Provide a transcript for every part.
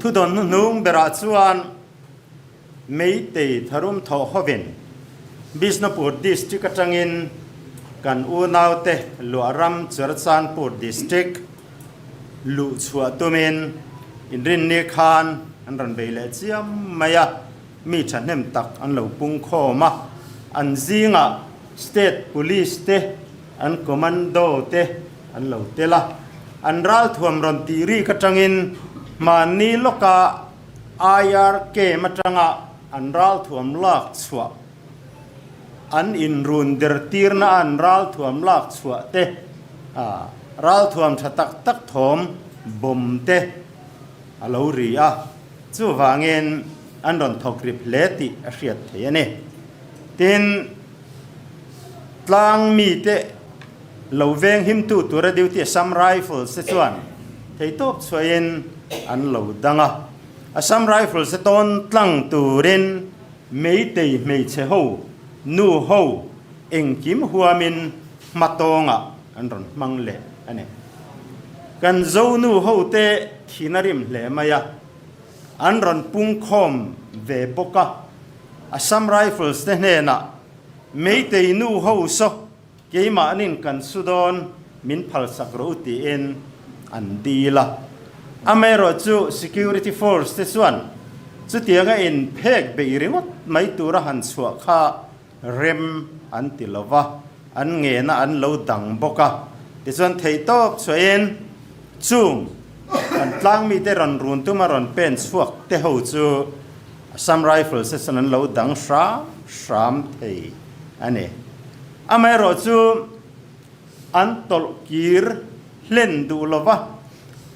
Thudawn hnuhnung berah chuan Meitei tharum thawh hovin Bishnupur District atangin kan unaute luah ram Churachandpur District luh chhuah tumin inrinni khan an rawn bei leh chiam mai a, mi thahnem tak an lo pung khawm a, an zingah State Police te, an Commando te an lo tel a, an ralthuam rawn tih rik atangin hmanni lawka IR camp atanga an ralthuam lak chhuah, an inrun der tirna an ralthuam lak chhuah te, ralthuam tha tak tak thawm bawm te a lo ri a, chuvangin an rawn thawk rip hle tih a hriat theih a ni. Tin, tlang mite lo veng himtu tura duty Assam Rifles te chuan theitawp chhuahin an lo dang a. Assam Rifles te tawn tlang turin Meitei hmeichhe ho, nu ho engkim huamin hma tawngah an rawn hmang leh a ni. Kan Zo nu ho te thin a rim hle mai a, an rawn pungkhawm ve bawk a. Assam Rifles te hnenah Meitei nu ho saw keimahnin kan su dawn min phalsak rawh u tiin an dil a. Amaherawhchu Security Force te chuan chutianga inphek beih ringawt mai tura han chhuah kha rem an ti lo va, an ngena an lo dang bawk a. Tichuan theihtawp chhuahin chung kan tlangmite rawn run tuma rawn pen chhuak te ho chu Assam Rifles te chuan an lo dang hram hram thei a ni. Amaherawhchu an tawlh kir hlen duh lo va,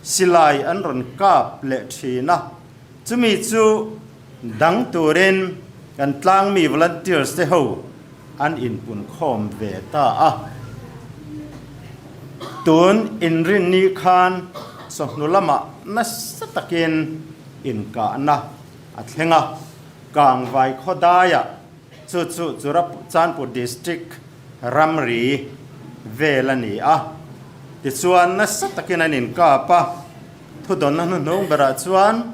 silai an rawn kap leh thin a, chumi chu dang turin kan tlangmi volunteers te ho an inpun khawm ve ta a. Tun inrinni khan chawhnu lamah nasa takin inkahna a thleng a, Kangvai khawdaiah chu chu Churachandpur District ramri vel a ni a, tichuan nasa takin an inkap a, thudawnna hnuhnung berah chuan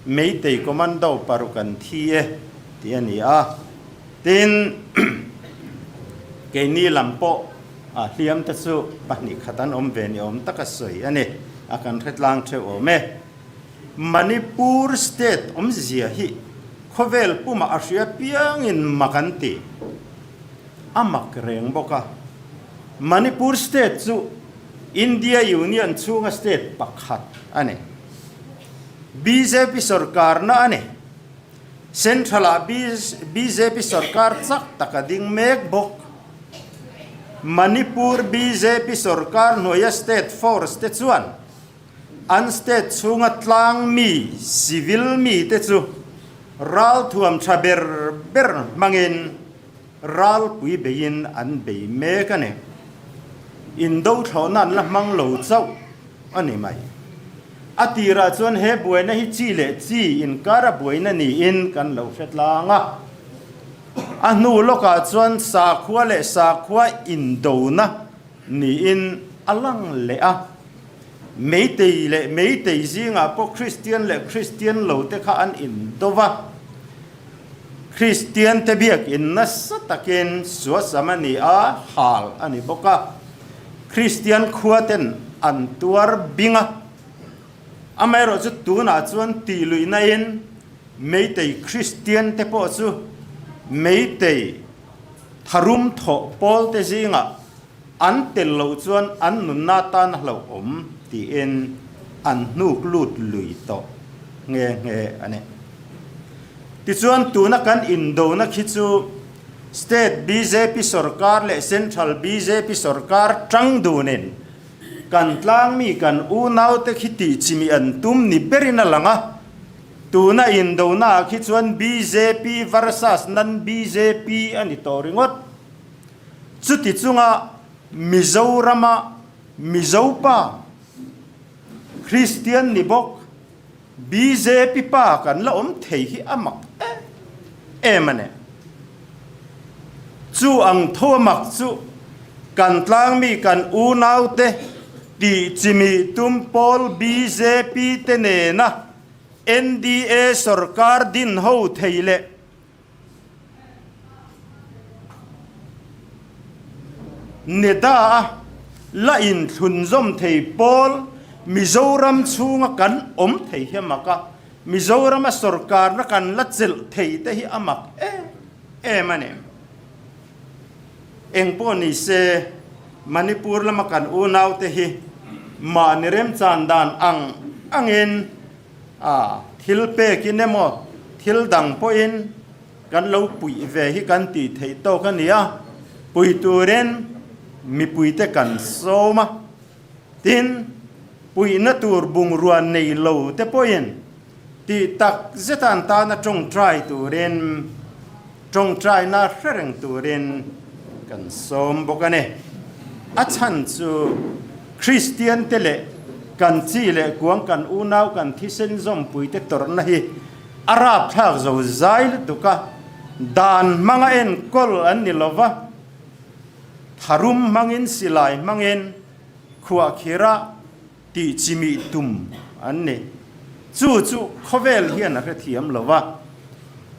Meitei Commando paruk an thi e tih a ni a, tin keini lam pawh hliam te chu pahnih khat an awm ve ni awm taka sawi a ni, a kan hretlang theuh awm e. Manipur state awmzia hi khawvel pumah a hria piangin mak an ti. A mak reng bawk a. Manipur state chu India Union chhunga state pakhat a ni. Bjp sorkarna a ni. Central-ah bjp sorkar chak tak a ding mek bawk. Manipur bjp sorkar hnuaia state force te chuan An state chhunga tlang mi, civil mi te chu ralthuam tha ber ber hmangin ralpui beiin an bei mek a ni. Indo thlawhna an la hmang lo chauh a ni mai. A tirah chuan he buaina hi chi leh chi inkara buaina niin kan lo hre tlang a. A hnu lawkah chuan sakhua leh sakhua indona niin a lang leh a. Meitei leh Meitei zingah pawh Kristian leh Kristian lo te kha an indo va. Kristian te biakin nasa takin suasam a ni a, hal a ni bawk a. Kristian khua ten an tuar bing a. Amaherawh chu tunah chuan tih luihna in Meitei Kristian te pawh chu Meitei tharum thawh pawl te zingah An tel loh chuan an nunna tan a hlauhawm tiin an hnuk lut lui tawh nghe nghe a ni. Tichuan tuna kan indona khi chu State bjp sorkar leh Central bjp sorkar tang dunin kan tlangmi kan unaute khi tih chimi an tum ni berin a lang a, tuna indona ah khi chuan bjp versus nan bjp a ni tawh ringawt. Chuti chunga Mizorama Mizopa Kristian ni bawk bjp pa kan la awm thei hi a mak em em a ni. Chu ang tho a mak chu kan tlangmi kan unaute tih chimi tum pawl bjp te nena. NDA sorkar din ho thei leh NEDA a la inthlunzawm thei pawl Mizoram chhunga kan awm thei hi a mak a, Mizorama sorkarna kan la chelh thei te hi a mak em em a ni. Engpawh ni se, Manipur lama kan unaute hi mahni remchan dan ang angin a thil pekin emaw thil dang pawhin kan lo puih ve hi kan tih theih tawk a ni a, pui turin mipuite kan sawm a, tin, puihna tur bungrua nei lo te pawhin tih tak zeta an tana tawngtai turin tawngtaina hre reng turin kan sawm bawk a ni. A chhan chu Kristian te leh kan chi leh kuang kan unau kan thisen zawmpuite tawrhna hi a rapthlak zo zai lutuk a, dan hmanga enkawl an ni lova, tharum hmangin silai hmangin khuahkhirah tih chimih tum an ni. Chu chu khawvel hian a hrethiam lo va,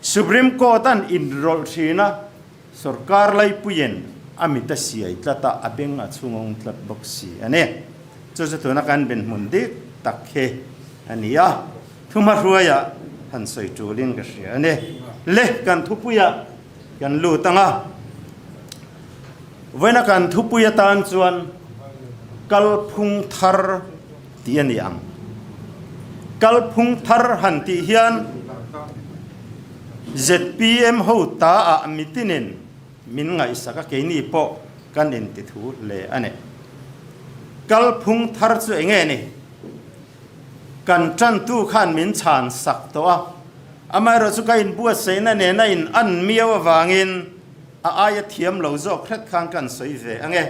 Supreme Court an inrawlh thin a, sorkar laipuiin a mit a siai tlat a, a beng a chhungawng tlat bawk si a ni. Chu chu tuna kan benhmun dik tak hi a ni a, thuhmahruaiah han sawi tulin ka hria a ni. Le kan thupuiah kan lut ang a. Vawiina kan thupui atan chuan kalphung thar tih a ni ang. Kalphung thar han tih hian zpm ho ta ah mitinin min ngaihsak a, keini pawh kan intithu hle a ni. Kalphung thar chu eng nge ni? Kan tantu khan min chhan sak tawh a, amaherawhchu ka inbuatsaihna nena in an miau avangin A aia thiam lo zawk hret khan kan sawi ve ang e.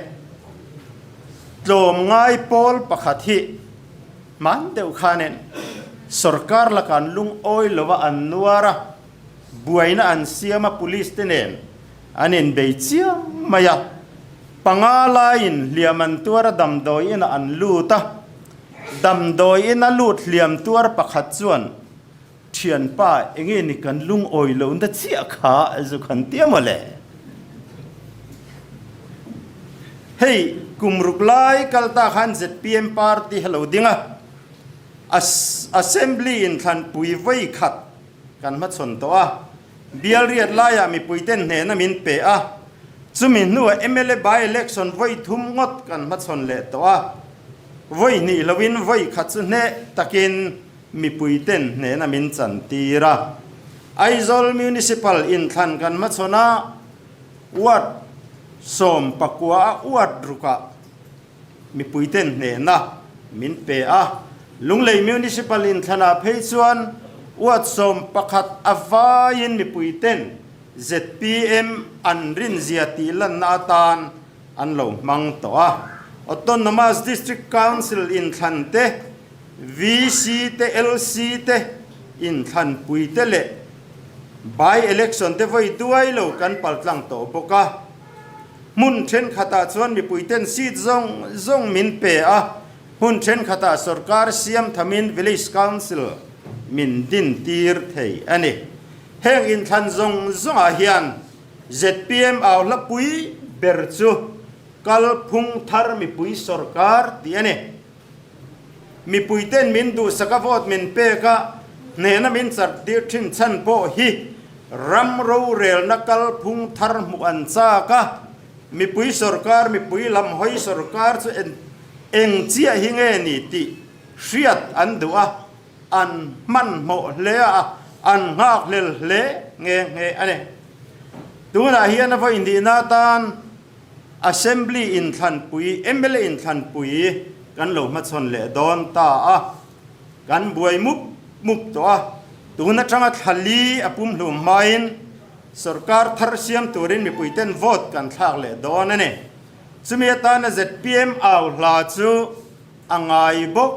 Tlawmngai pawl pakhat hi hman deuh khanin sorkar laka an lungawi lo a, an nuar a, buaina an siam a, police te nen an inbei chiang mai a. Panga laiin hliam an tuar a, damdawi inah an lut a. Damdawi ina lut hliam tuar pakhat chuan Thianpa, enge ni kan lungawi lo na chiah kha zu khan tia maw le? Hei, kum ruk lai kal ta khan zpm party a lo ding a, Assembly in thlanpui vawi khat kan hmachhawn tawh a, bial riat laiah mipuiten hnehna min pe a, chumi hnuah mla by-election vawi thum ngawt kan hmachhawn leh tawh a, vawi hnih loin vawi khat chu hneh takin Mipuiten hnehna min chantir a. Aizawl Municipal inthlan kan hmachhawn a, ward 19 a ward rukah mipuiten hnehna min pe a. Lunglei Municipal inthlanah phei chuan ward 11 a vaiin mipuiten zpm an rinzia tih lanna atan an lo hmang tawh a. Autonomous District Council inthlan te, VC te, LC te, inthlanpui te leh by-election te vawi duai lo kan paltlang tawh bawk a. Hmun thenkhatah chuan mipuiten seat zawng zawng min pe a, hmun thenkhatah sorkar siam thamin Village Council min dintir thei a ni. Heng inthlan zawng zawngah hian zpm au hlapui ber chu kalphung thar mipui sorkar tih a ni. Mipuiten min duhsaka vote min pek a, hnehna min chart tir thin chhan pawh hi ram rorelna kalphung thar hmuh an chak a, mipui sorkar, mipui lam hawi sorkar chu eng chiah hi nge ni tih hriat an duh a, an hmanhmawh hle a, an nghakhlel hle nghe nghe a ni. Tunah hian a vawi nihna atan Assembly inthlanpui, mla inthlanpui kan lo hmachhawn leh dawn ta a, kan buai mup mup tawh a, tun atanga thla li a pumhlum hmain sorkar thar siam turin mipuiten vote kan thlak leh dawn a ni. Chumi atana zpm au hla chu a ngai bawk,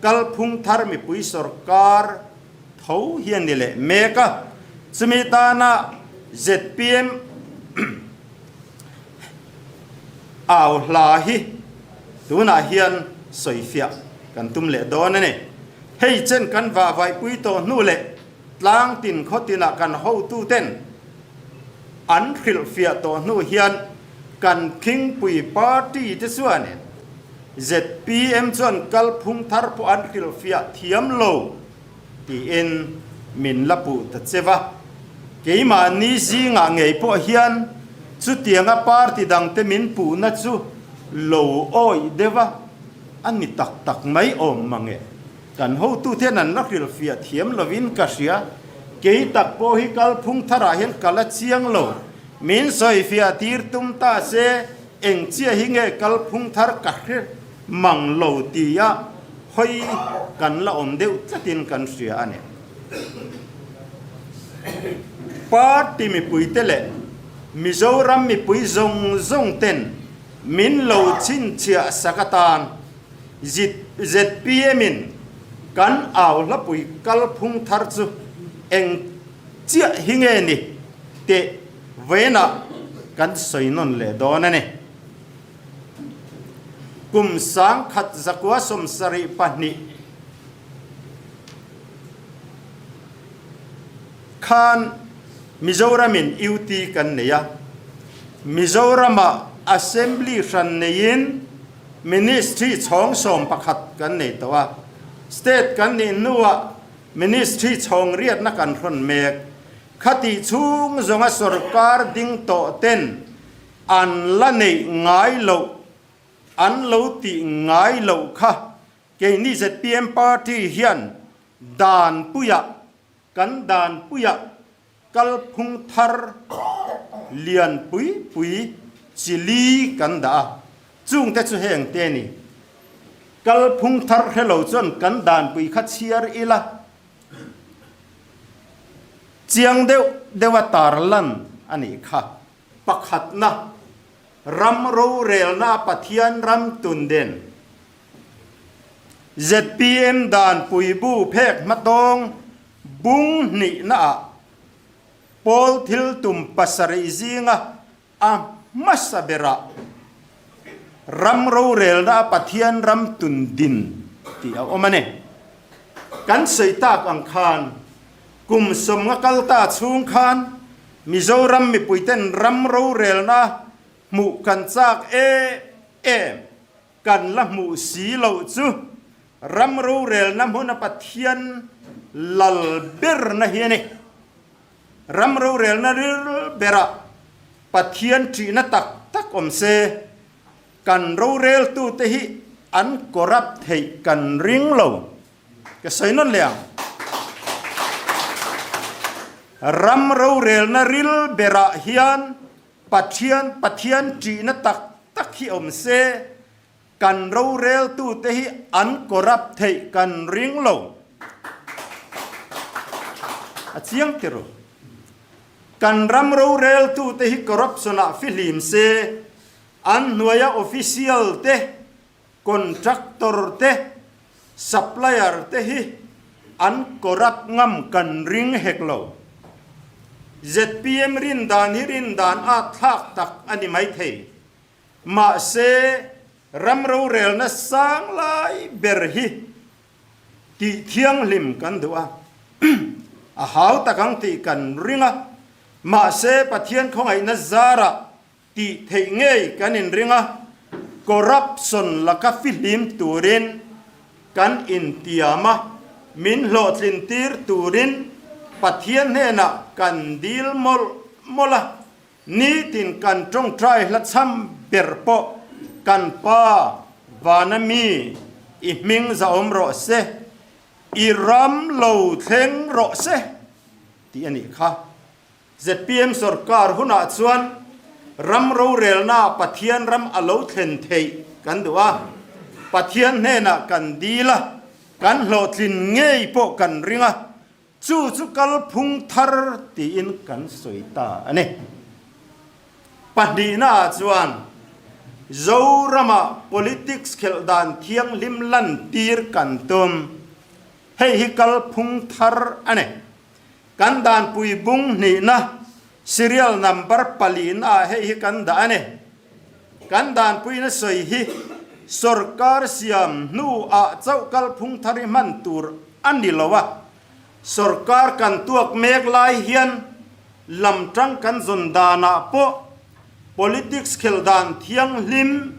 kalphung thar mipui sorkar tho hi a ni leh mek a, chumi tana zpm Au hla hi tunah hian sawifiah kan tum leh dawn a ni. Hei chen kan vahvaihpui tawh hnu leh tlang tin khaw tinah kan hotuten an hrilhfiah tawh hnu hian kan khingpui party te chuanin zpm chuan kalphung thar pawh an hrilhfiah thiam lo tiin min la puh ta che va. Keimahni zingah ngei pawh hian chutianga party dangte min puhna chu lo awih deuh a. A ni tak tak mai awm mange. Kan hotute hian an la hrilhfiah thiam lovin ka hria. Kei tak pawh hi kalphung tharah hian ka la chiang lo. Min sawifiah tir tum ta se eng chiah hi nge kalphung thar ka hre mang lo tia hawi kan la awm deuh tlatin kan hria a ni. Party mipuite leh Mizoram mipui zawng zawng ten Min lo chhinchhiah sak atan zpm in kan au hlapui kalphung thar chu eng chiah hi nge ni teh vawiinah kan sawi nawn leh dawn a ni. Kum 1972 khan Mizoramin UT kan nei a, Mizoramah Assembly hran neiin Ministry chhawng 11 kan nei tawh a, State kan nih hnuah Ministry chhawng riatna kan hrawn mek. Khatih chhung zawnga sorkar ding tawh ten an la neih ngai loh, an lo tih ngai loh kha keini zpm Party hian dan puiah Kan danpuiah kalphung thar lian pui pui chi li kan dah a, chungte chu heng te a ni. Kalphung thar hre lo chuan kan danpui kha chhiar ila, chiang deuh deuha tarlan a nih kha. Pakhatna, ram rorelna Pathian ram tun den. Zpm dan puibu phek hmatawng bung hnihnaah pawl thil tum pasarih zinga a hmasa berah ram rorelna a Pathian ram tun din tih a awm a ni. Kan sawi tak ang khan kum 50 kal ta chhung khan Mizoram mipuiten ram rorelna hmuh kan chak em em. Kan la hmuh si loh chu ram rorelna hmuna Pathian lal berna hi a ni. Ram rorelna ril berah Pathian ṭihna tak tak awm se, kan roreltute hi an corrupt theih kan ring lo. Ka sawi nawn leh ang. Ram rorelna ril berah hian Pathian Pathian ṭihna tak tak hi awm se, kan roreltute hi an corrupt theih kan ring lo. A chiang ti ru. Kan ram roreltute hi corruption-ah fihlim se, an hnuaia official te, contractor te, supplier te hi an corrupt ngam kan ring hek lo. Zpm rin dan hi rin dan at thlak tak a ni mai thei. Mahse, ram rorelna sang lai ber hi tih thianghlim kan duh a, a hau tak ang tih kan ring a. Mahse, Pathian khawngaihna zarah Tih theih ngei kan inring a, corruption laka fihlim turin kan intiam a, min hlawhtlin tir turin Pathian hnenah kan dil mawlh mawlh a, nitin kan tawngtai hlachham ber pawh kan Pa vana mi i hming zahawm rawh se, i ram lo thleng rawh se tih a nih kha. Zpm sorkar hunah chuan ram rorelna Pathian ram a lo thlen theih kan duh a, Pathian hnenah kan dil a, kan hlawhtlin ngei pawh kan ring a, chu chu kalphung thar tiin kan sawi ta a ni. Pahnihnaah chuan Zoramah politics khelh dan thianghlim lantir kan tum. Hei hi kalphung thar a ni. Kan danpui bung hnihna serial number palina ah hei hi kan dah a ni. Kan danpuina sawi hi sorkar siam hnu ah chauh kalphung thar hi hman tur a ni lo a, sorkar kan tuak mek lai hian lam tang kan zawn danah pawh politics khel dan thianghlim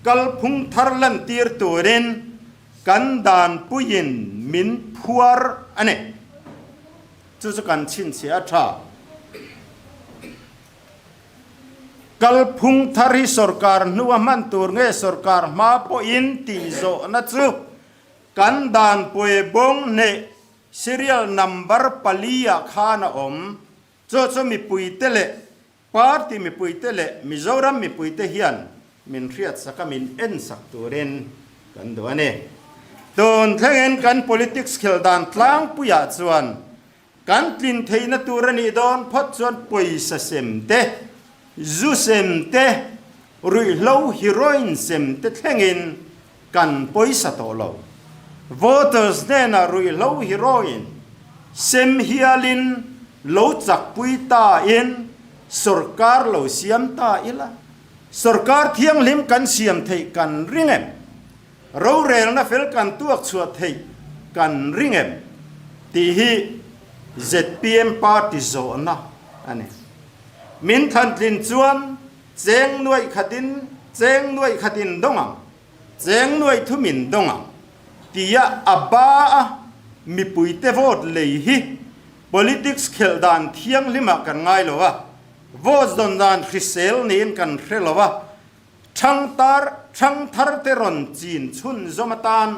kalphung thar lantir turin kan danpuiin min phuar a ni. Chu chu kan chhinchhiah a tha. Kalphung thar hi sorkar hnua hman tur nge sorkar hma pawhin tih zawhna chu kan danpui bawng hneh serial number pali-ah khan a awm. Chu chu mipuite leh party mipuite leh Mizoram mipuite hian min hriatsak a min ensak turin kan duh a ni. Tun thlengin kan politics khel dan tlangpuiah chuan Kan tlin theihna tur a nih dawn phawt chuan pawisa sem te, zu sem te, ruihhlo heroin sem te thlengin kan pawisa tawh lo. Voters hnenah ruihhlo heroin sem hialin lo chakpui tain sorkar lo siam ta ila, sorkar thianghlim kan siam theih kan ring em? Rorelna fel kan tuak chhuah theih kan ring em tih hi zpm party zawhna a ni. Min thlantlin chuan cheng nuaih khatin cheng nuaih khatin dawng ang, cheng nuaih thumin dawng ang tia a ba a mipuite vote lei hi politics khelh dan thianghlimah kan ngai lo a, vote zawn dan hrisel niin kan hre lo a, Thangtar, thangthar te rawn chin chhun zawm atan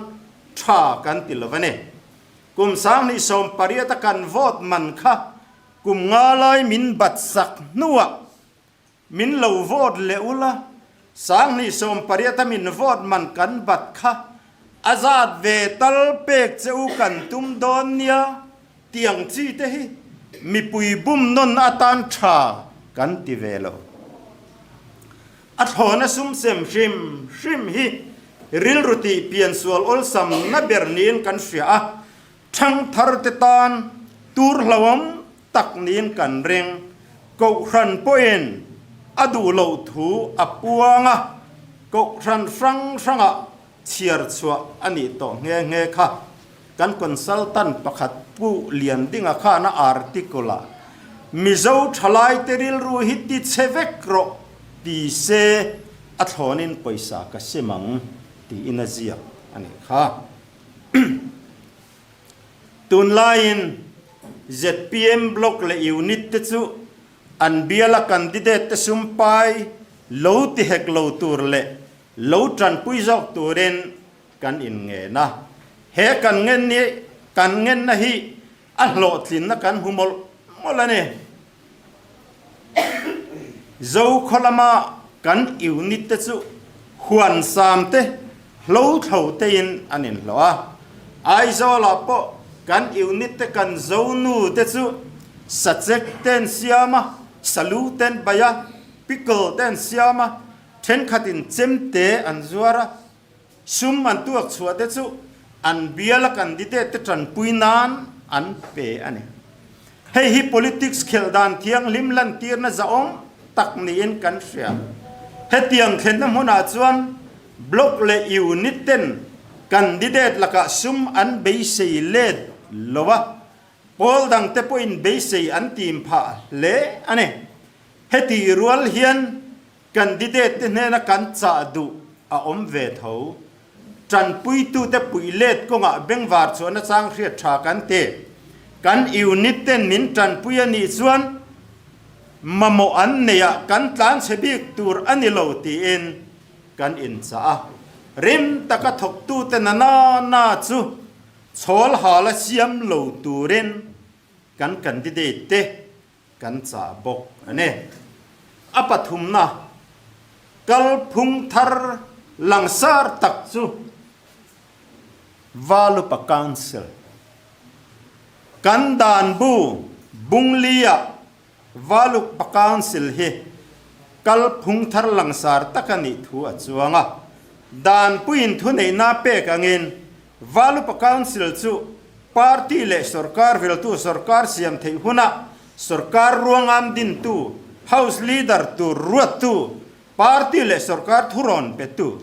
tha kan ti lo a ni. Kum 2018 a kan vote man kha kum nga lai min bat sak hnuah min lo vote leh ula, 2018 a min vote man kan bat kha a zat ve tal pek che u kan tum dawn nia tiang chi te hi mipui bum nawn atan tha kan ti ve lo. A thlawna sum sem hrim hrim hi rilru tih piansual awlsam na ber niin kan hria a, thangthar te tan tur hlauhawm tak niin kan ring. Kohhran pawhin a duh loh thu a puang a, kohhran hrang hrangah chhiar chhuah a nih tawh nghe nghe kha. Kan consultant pakhat Pu Liandinga khan a article ah Mizo thalaite rilru hi ti che vek rawh ti se a thlawnin pawisa ka sim ang tiin a ziak a nih kha. Tunlaiin zpm block leh unit te chu an biala candidate te sumpai lo ti hek lo tur leh lo tanpui zawk turin Kan inngen a, he kan ngen ni kan ngenna hi a hlawhtlinna kan hmu mawlh mawlh a ni. Zokhaw lama kan unit te chu huan sam te hlo thlo tein an inhlawh a, Aizawlah pawh kan unit te kan zonu te chu sachek ten siam a, salu ten bai a, pickle ten siam a, thenkhatin chemte an zuar a, Sum an tuak chhuah te chu an biala candidate te tanpui nan an pe a ni. Hei hi politics khelh dan thianghlim lantirna zahawm tak niin kan hria. Hetiang thlenna hmunah chuan block leh unit ten candidate lakah sum an beisei let lo a, pawl dangte pawhin beisei an tim phah hle a ni. Hetih rual hian Candidate te hnena kan chah duh a awm ve tho. Tanpuitute puih let kawngah bengvar chuan a chang hriat tha kan ti. Kan unit ten min tanpui a nih chuan mamawh an neihah kan tlanchhe bik tur a ni lo tiin kan inchah a. Rim taka thawktute na na na chu chhawl hal a siam lo turin kan candidate te Kan chah bawk a ni. A pathumna kalphung thar langsar tak chu Valupa Council kan dan bu Bungli-ah Valupa Council hi kalphung thar langsar tak a nih thu a chuang a. Danpuiin thuneihna pek angin Valupa Council chu party leh sorkar viltu sorkar siam theih hunah sorkar ruangam dintu, House Leader tur ruattu, party leh sorkar thurawn petu,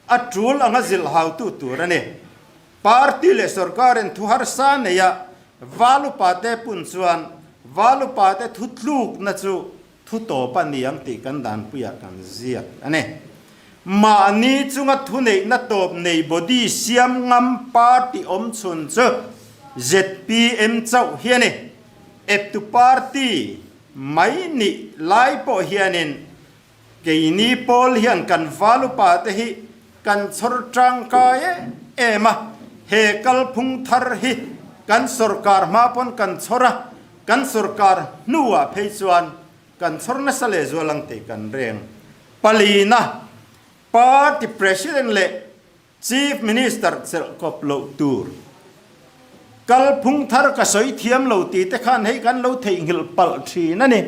a tul anga zilh hautu tur a ni. Party leh sorkarin thu harsa neia Valupate pun chuan Valupate thu tlukna chu thu tawp a ni ang tih kan danpuiah kan ziak a ni. Mahni chunga thuneihna tawp nei body siam ngam party awm chhun chu zpm chauh hi a ni. Eptu party mai nih lai pawh hianin Keini pawl hian kan val upa te hi kan chhawr tangkai em em a, he kalphung thar hi kan sorkar hma pawn kan chhawr a, kan sorkar hnuah phei chuan kan chhawr nasa leh zual ang tih kan reng. Palina, Party President leh Chief Minister chelh kawp loh tur. Kalphung thar ka sawi thiam lo tih te khan hei kan lo theihnghilh palh thin a ni.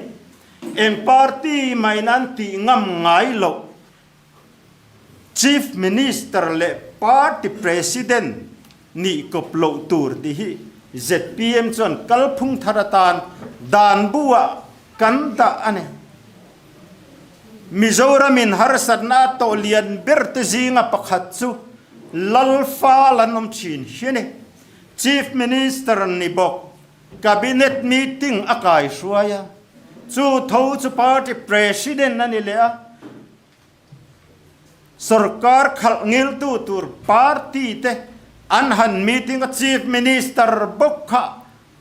Eng party mahin an tih ngam ngai loh. Chief Minister leh Party President nih kawp loh tur tih hi zpm chuan kalphung thar atan dan buah kan dah a ni. Mizoramin harsatna a tawh lian ber te zinga pakhat chu Lalfal an awm thin hi a ni. Chief Minister ni bawk Cabinet meeting a kai hruai a, chu tho chu party president a ni leh a, Sorkar khalh ngiltu tur party te an han meeting a, Chief Minister bawk kha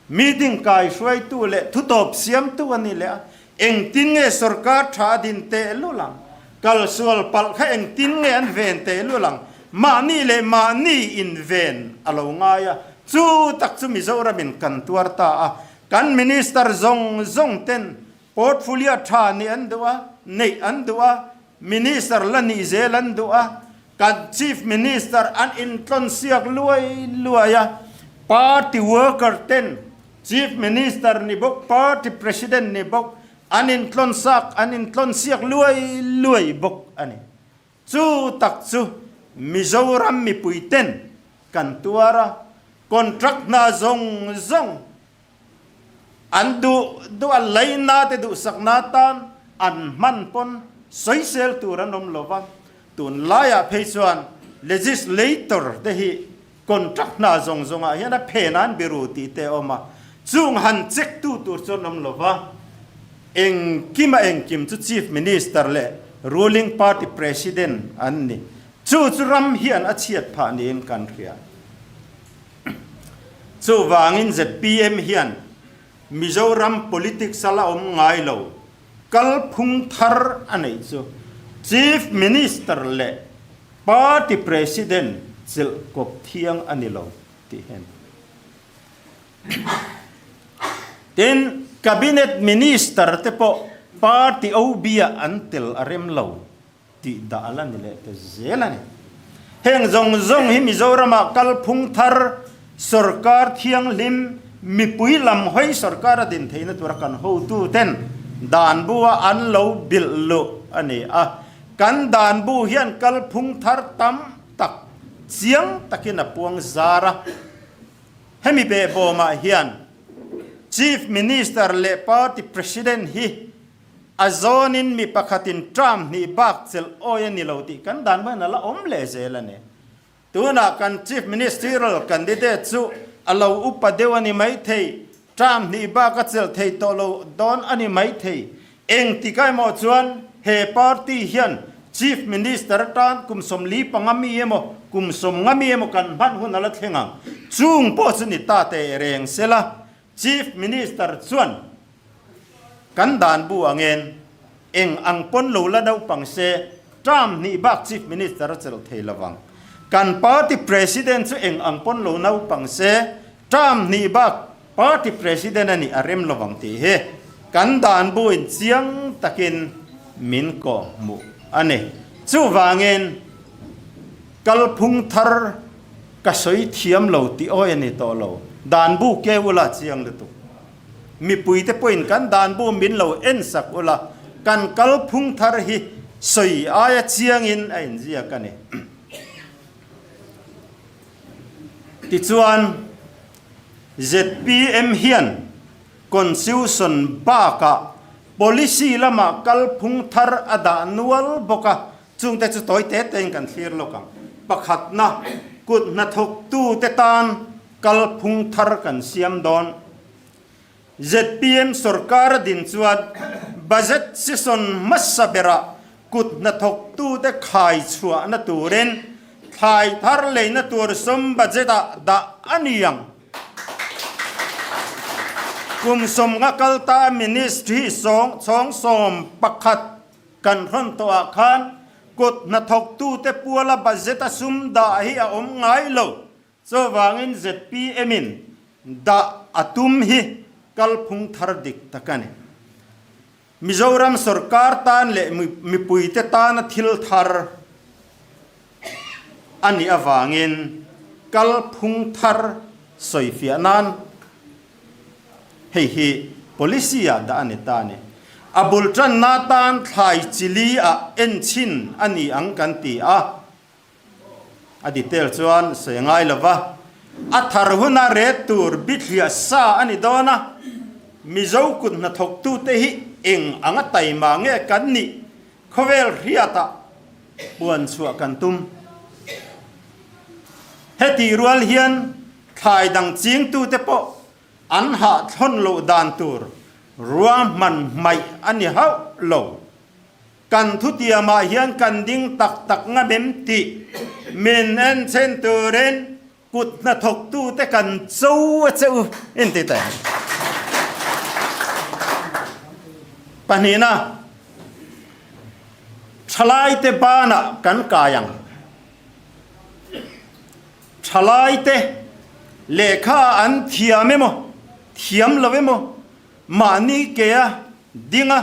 meeting kai hruaitu leh thutawp siamtu a ni leh a, engtin nge sorkar tha a din teh lul ang, kalsual palh kha engtin nge an ven teh lul ang, mahni leh mahni inven a lo ngai a, chu tak chu Mizoramin kan tuar ta a, kan Minister zawng zawng ten Portfolio tha nih an duh a, neih an duh a, Minister la nih zel an duh a, kan Chief Minister an intlawn siak luai luai a, Party worker ten Chief Minister ni bawk, Party President ni bawk an intlawn sak, an intlawn siak luai luai bawk a ni. Chu tak chu Mizoram mipui ten kan tuar a, contract hna zawng zawng An duh duh a leina te duhsakna tan an hman pawn sawisel tur an awm lo va, tunlaiah phei chuan legislator te hi contract hna zawng zawngah hian a phen an biru tih te a awm a, chung han check tu tur chu an awm lo va, engkim a engkim chu chief minister leh ruling party president an ni. Chu chu ram hian a chhiat phah niin kan hria. Chuvangin zpm hian Mizoram politics a la awm ngai lo, kalphung thar a neih chu Chief Minister leh Party President chelh kawp thiang a ni lo tih hian. Tin, Cabinet Minister te pawh Party OB-ah an tel a rem lo. tih dah a la ni leh ta zel a ni. Heng zawng zawng hi Mizoramah kalphung thar, sorkar thianghlim, mipui lam hawi sorkar a din theihna tura kan hotuten dan bu-a an lo bilh luh a ni a. Kan dan bu hian kalphung thar tam tak chiang takin a puang zar a. Hemi behbawmah hian Chief Minister leh Party President hi A zawnin mi pakhatin term hnih bak chelh awi a ni lo tih kan dan hman a la awm leh zel a ni. Tunah kan Chief Ministerial candidate chu a lo upa deuh a ni maithei, term hnih bak a chelh thei tawh lo dawn a ni maithei. Engtik emaw chuan he party hian Chief Minister atan kum 45 mi emaw kum 50 mi emaw kan hman hun a la thleng ang. Chung pawh chu ni ta teh reng sela Chief Minister chuan kan dan bu angin eng ang pawn lo la naupang se term hnih bak Chief Minister a chelh thei lovang. Kan party President chu eng ang pawn lo naupang se term hnih bak party President a nih a rem lovang tih hi kan dan bu in chiang takin min kawhhmuh a ni. Chuvangin kalphung thar Ka sawi thiam lo tih awi a ni tawh lo. Dan bu ke ula chiang lutuk. Mipui te pawhin kan dan bu min lo en sak ula, kan kal phung thar hi sawi aia chiangin a inziak a ni. Tichuan, zpm hian Constitution bakah policy lamah kal phung thar a dah nual bawk a, Chungte chu tawi te tein kan thlir lawk ang. Pakhatna, Kut hnathawktute tan kalphung thar kan siam dawn. Zpm sorkar a din chuan budget session hmasa berah kut hnathawktute khai chhuahna turin thlai thar leina tur sum budget-ah dah a ni ang. Kum sawmnga kalta ministry chhawng 11 kan rawn tawhah khan kut hnathawktute puala budget-a sum dah hi a awm ngai lo. Chuvangin ZPM-in dah a tum hi kalphung thar dik tak a ni. Mizoram sorkar tan leh mipuite tana thil thar a nih avangin kalphung thar sawifiah nan hei hi policy-ah dah a ni ta a ni. A bul tanna tan thlai chili ah enchhin a ni ang kan ti a. A detail chuan sawi ngai lo va, a thar huna ret tur bithliah sa a ni dawn a, Mizo kut hnathawktute hi eng anga taima nge kan nih khawvel hriatah puan chhuah kan tum. Hetih rual hian thlai dang chingtute pawh an hahthlawn loh dan tur ruahman hmaih a ni hauh lo. Kan thutiamah hian kan ding tak tak ngam em tih min en chhen turin kut hnathawktute kan cho a che u in ti teh. Pahnihna, Thalaite banah kan kai ang. Thalaite lehkha an thiam emaw, thiam lo emaw, mahni kea dinga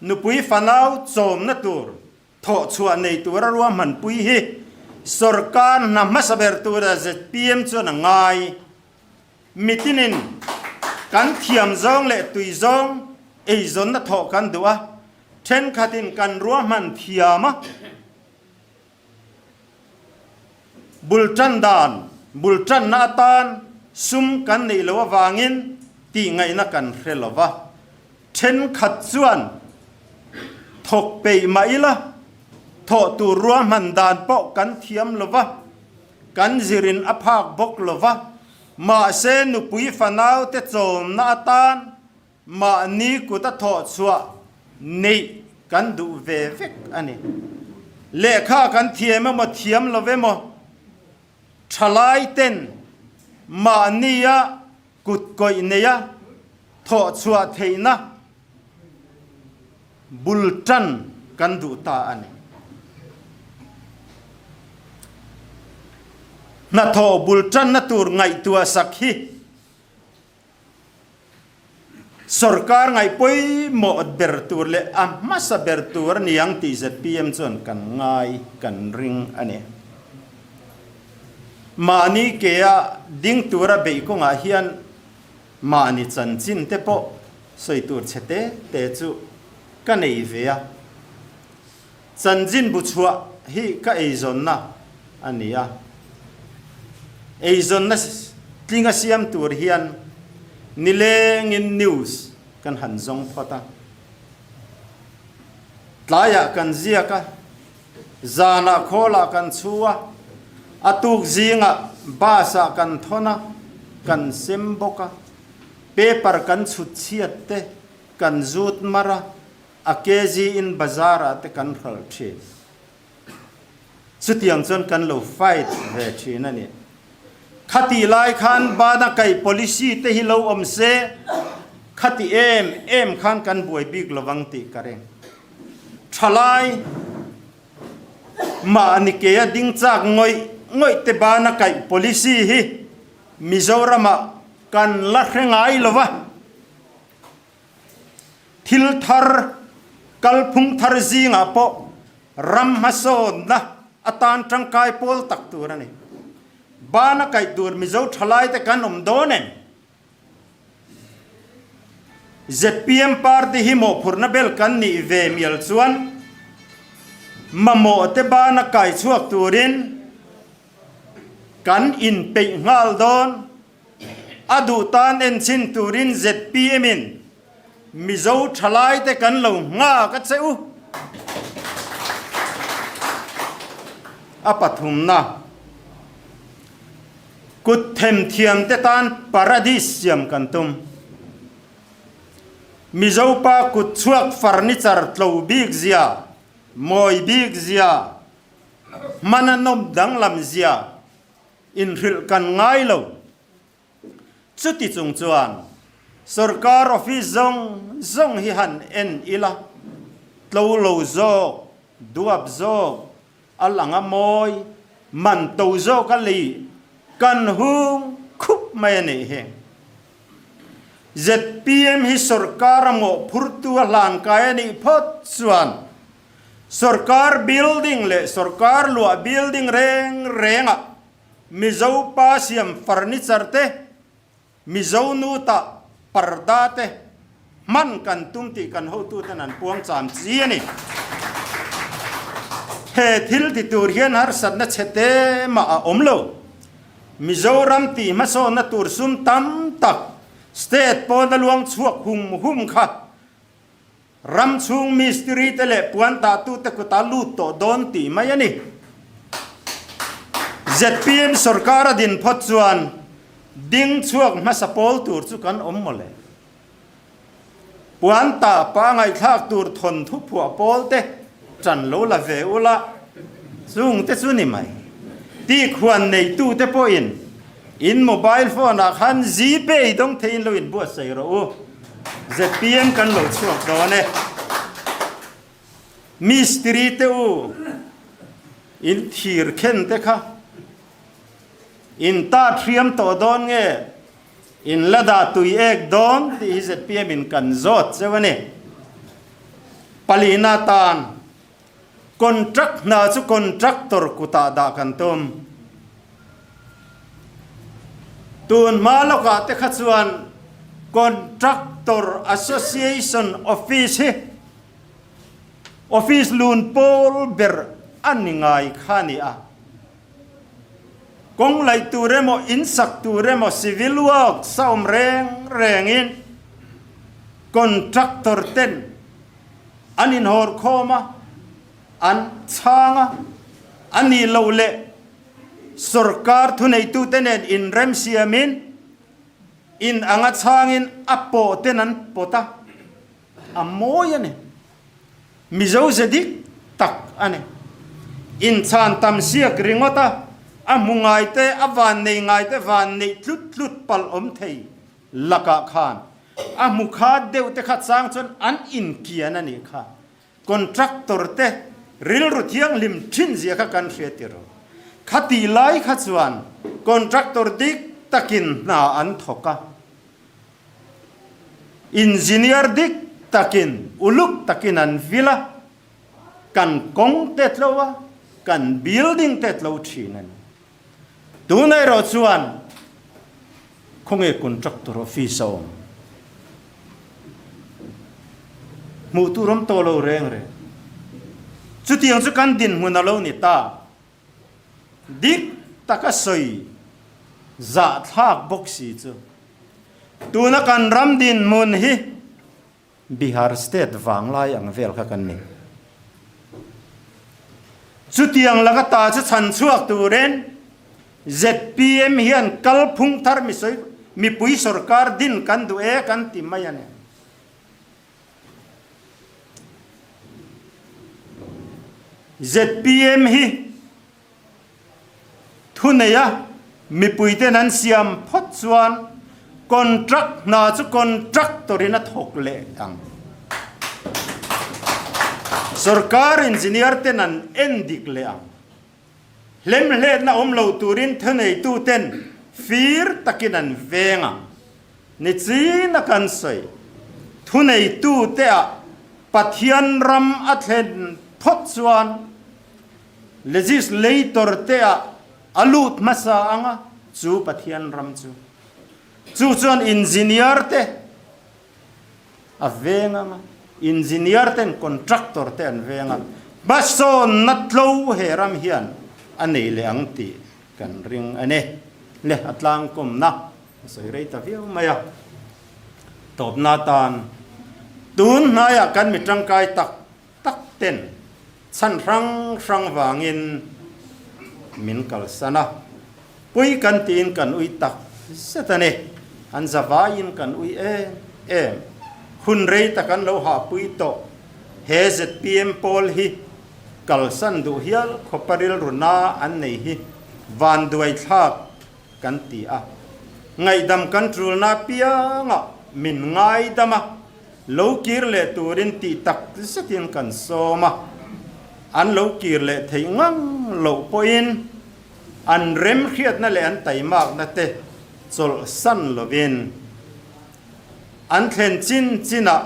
Nupui fanau chawmna tur thawhchhuah nei tura ruahmanpui hi sorkar hna hmasa ber tura zpm chuan a ngai. Mitinin kan thiam zawng leh tui zawng eizawnna thawh kan duh a, thenkhatin kan ruahman thiam a, bul tan dan, bul tanna atan sum kan neih loh avangin tihngaihna kan hre lo va. Thenkhat chuan thawk peih mah ila, thawh tur ruahman dan pawh kan thiam lo va, kan zirin a phak bawk lo va, mahse nupui fanaute chawmna atan Mahni kut a thawh chhuah neih kan duh ve vek a ni. Lehkha kan thiam emaw thiam lo emaw, thalai ten mahnia kut kawih neia thawh chhuah theihna bul tan kan duh ta a ni. Hnathawh bul tanna tur ngaihtuah sak hi Sorkar ngaih pawimawh ber tur leh a hmasa ber tur a ni ang tih zpm chuan kan ngai, kan ring a ni. Mahni kea ding tura beih kawngah hian mahni chanchin te pawh sawi tur chhe te te chu ka nei ve a. Chanchin bu chhuah hi ka eizawnna a ni a, eizawnna tlinga siam tur hian nilengin news kan han zawng phawt a, tlaiah kan ziak a, zanah khawlah kan chhu a, a tuk zingah bus-ah kan thawn a, kan sem bawk a, paper kan chhut chhiat te kan zut mar a, A kg in bazar ah te kan hralh thin. Chutiang chuan kan lo fight ve thin a ni. Khati lai khan bana kaih policy te hi lo awm se, khati em em khan kan buai bik lovang tih ka ring. Thalai mahni ke a ding chak ngawih ngawih te bana kaih policy hi Mizoram ah kan la hre ngai lova. Thil thar, kalphung thar zingah pawh ram hmasawnna atan tangkai pawl tak tur a ni. Bana kaih tur Mizo thalaite kan awm dawn em? Zpm party hi mawhphurhna bel kan nih ve mial chuan mamawhte bana kai chhuak turin kan inpeih nghal dawn. A duh tan enchhin turin zpm in Mizo thalaite kan lo nghak a che u. A pathumna. Kut themthiam te tan paradis siam kan tum. Mizopa kut chhuak furniture tlo bik zia, mawi bik zia, hmana nawm danglam zia inhrilh kan ngai lo. Chuti chung chuan sorkar office zawng zawng hi han en ila, tlo lo zawk, duap zawk, a lang a mawi, man to zawk a lei kan hung khup mai a nih hi. Zpm hi sorkar a mawhphurtu a hlankai a nih phawt chuan sorkar building leh sorkar luah building reng rengah Mizo pa siam furniture te, Mizo nu tah parda te hman kan tum tih kan hotuten an puang cham chi a ni. He thil ti tur hian harsatna chhe te mah a awm lo. Mizoram tih hmasawnna tur sum tam tak state pawna luang chhuak hum hum kha Ram chhung mistiri te leh puan tahtute kuta lut tawh dawn tih mai a ni. Zpm sorkar a din phawt chuan ding chhuak hmasa pawl tur chu kan awm mawle. Puan tah pa ngaihthlak tur thawnthu phuah pawl te ṭan lo la ve ula, chung te chu ni mai. Tih khuan neitu te pawhin in mobile phone ah khan Gpay dawng theiin lo inbuatsaih rawh u. Zpm kan lo chhuak dawn e. Mistiri te u, in thir khen te kha in ta thiam tawh dawn nge in la dah tui ek dawn tih hi zpm in kan zawt cheu a ni. Palina tan contract hna chu contractor kutah dah kan tum. Tun hma lawkah te kha chuan Contractor Association Office hi office lun pawl ber a ni ngai kha a ni a. Kawng laih tur emaw, in sak tur emaw, civil works a awm reng rengin contractor ten an inhawr khawm a, an chhang a, a nih loh leh Sorkar thuneitute nen inremsiamin in anga chhangin a pawh ten an pawt a, a mawi a ni. Mizo ze dik tak a ni. Inchhan tam siak ringawt a, a hmu ngaite, a van nei ngaite van neih tlut tlut palh awm thei lakah khan a hmu kha deuh te kha chang chuan an inkian a nih kha. Contractor te rilru thianghlim thin zia kha kan hria tir rawh. Khatih lai kha chuan contractor dik takin hna an thawk a, engineer dik takin uluk takin an vil a, kan kawng te tlo a, kan building te tlo thin a ni. Tuna erawh chuan khawnge contractor office a awm? Hmuh tur awm tawh lo reng reng. Chutiang chu kan dinhmun a lo ni ta. Dik taka sawi zahthlak bawk si chu. Tuna kan ram dinhmun hi Bihar state vanglai ang vel kha kan ni. Chutiang laka ta chu chhan chhuak turin zpm hian kalphung thar mipui sorkar din kan duh e kan ti mai a ni. Zpm hi Thuneia mipuiten an siam phawt chuan contract hna chu contractor in a thawk leh ang. Sorkar engineer ten an en dik leh ang. Hlemhletna awm lo turin thuneituten fir takin an veng ang. Ni china kan sawi. Thuneitute ah Pathian ram a thlen phawt chuan Legislator te ah a lut hmasa ang a, chu Pathian ram chu. Chu chuan engineer te a veng ang a, engineer ten contractor te an veng a, hmasawnna tlo he ram hian a nei leh ang tih kan ring a ni. Le a tlangkawmna a sawi rei ta viau mai a, tawpna tan tun hnaiah kan mi tangkai tak tak ten chhan hrang hrang vangin min kalsan a. Pui kan tiin kan ui tak zet a ni. An zavaiin kan ui em em. Hun rei tak an lo hahpui tawh. He zpm pawl hi kalsan duh hial khawpa rilru na an nei hi vanduai thlak kan ti a. Ngaihdam kan tulna apiangah min ngaidam a, lo kir leh turin tih tak zetin kan sawm a. An lo kir leh theih ngang loh pawhin an remhriatna leh an taimakna te chawlhsan lovin an thlen chin chinah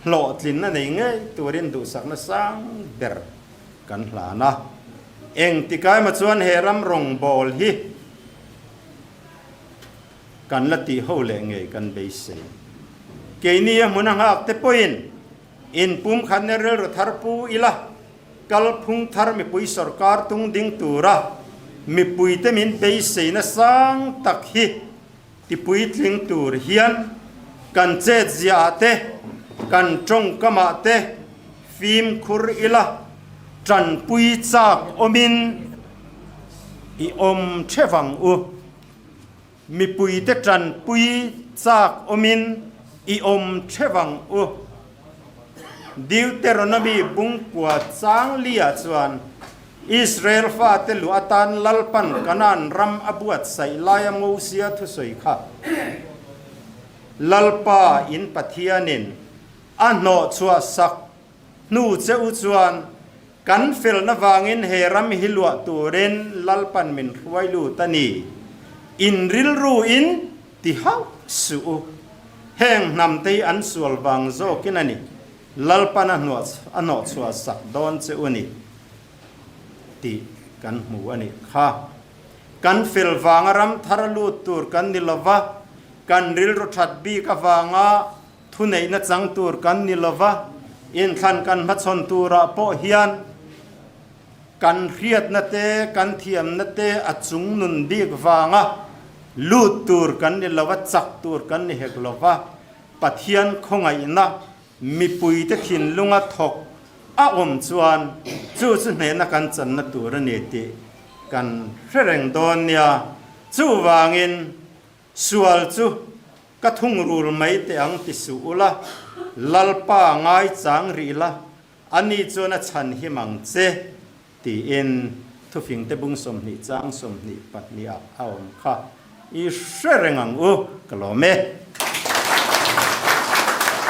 hlawhtlinna nei ngei turin duhsakna sang ber kan hlan a. Engtikah emaw chuan he ram rawngbâwl hi kan la tih ho leh ngei kan beisei. Keini a hmun a nghak te pawhin inpumkhatna rilru thar pu ila, kalphung thar mipui sawrkar tung ding tura mipuite min beiseina sang tak hi Tipuitling tur hian kan chetziaah te, kan tawngkamah te fimkhur ila, tanpui chak awmin i awm theuh ang u. Mipuite tanpui chak awmin i awm theuh ang u. Deuteronomy bungkua changlia chuan Israel fate luh atan Lalpan Kanaan ram a buatsaih laia Mosia thusawi kha Lalpa in Pathianin a hnawhchhuah sak hnu che u chuan kan felna vangin he ram hi luah turin Lalpan min hruai lut a ni. In rilru in ti hauh suh u. Heng hnamte hi an sual vang zawkin a ni. Lalpan a hnawhchhuah sak dawn che u ni tih kan hmu a nih kha. Kan fel vanga ram thar lut tur kan ni lova, kan rilru that bik avanga thuneihna chang tur kan ni lova, inthlan kan hmachhawn turah pawh hian kan hriatna te, kan thiamna te a chung nun bik vanga lut tur kan ni lova, chak tur kan ni hek lova, Pathian khawngaihna Mipuite thinlunga thawk a awm chuan chu chu hnehna kan channa tur a ni tih kan hre reng dawn nia. Chuvangin sual chu ka thungrul mai teh ang ti suh ula, Lalpa ngaichang rih la, ani chuan a chhan him ang che tiin thufingte bung 20 chang 22 ah a awm kha i hre reng ang u, ka lawm e.